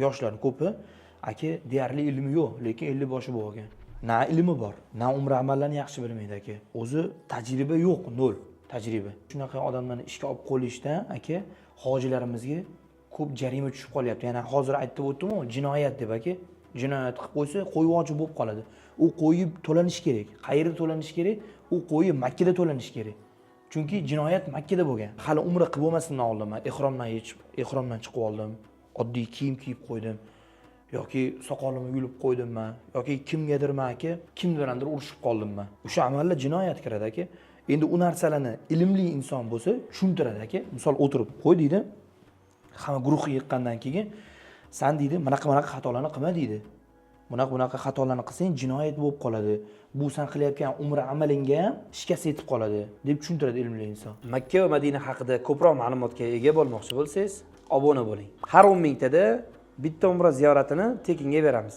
Yoshlarni ko'pi, aka, deyarli ilmi yo'q, lekin 50 boshi bo'lgan. Na ilmi bor, na umra amallarini yaxshi bilmaydi, aka. O'zi tajriba yo'q, nol tajriba. Shunaqa odamlarni ishga olib qo'yishdan, aka, hojilarimizga ko'p jarima tushib qolyapti. Yana hozir aytib o'tdimu, jinoyat deb, aka. Jinoyat qilib qo'ysa, qo'y vojib bo'lib qoladi. U qo'yi to'lanishi kerak. Qayerda to'lanishi kerak? U qo'yi Makkada to'lanishi kerak. Chunki jinoyat Makkada bo'lgan. Hali umra qilib bo'lmasimdan oldin man ehromdan yechib, ehromdan chiqib oldim. Oddiy kiyim kiyib qo'ydim. Yoki soqolimni yulib qo'ydim man, yoki kimgadir man, aka, kim bilandir urushib qoldim man. O'sha amallar jinoyat kiradi, aka. Endi u narsalarni ilmli inson bo'lsa tushuntiradi, aka. Misol, o'tirib qo'y deydi. Hamma guruh yiqqandan keyin san deydi, bunaqa bunaqa xatolarni qilma deydi. Bunaqa bunaqa xatolarni qilsang, jinoyat bo'lib qoladi. Bu san qilayotgan umra amalingga ham shikast yetib qoladi, deb tushuntiradi ilmli inson. Makka va Madina haqida ko'proq ma'lumotga ega bo'lmoqchi bo'lsangiz, obuna bo'ling. Har 10 mingtada bitta umra ziyoratini tekinga beramiz.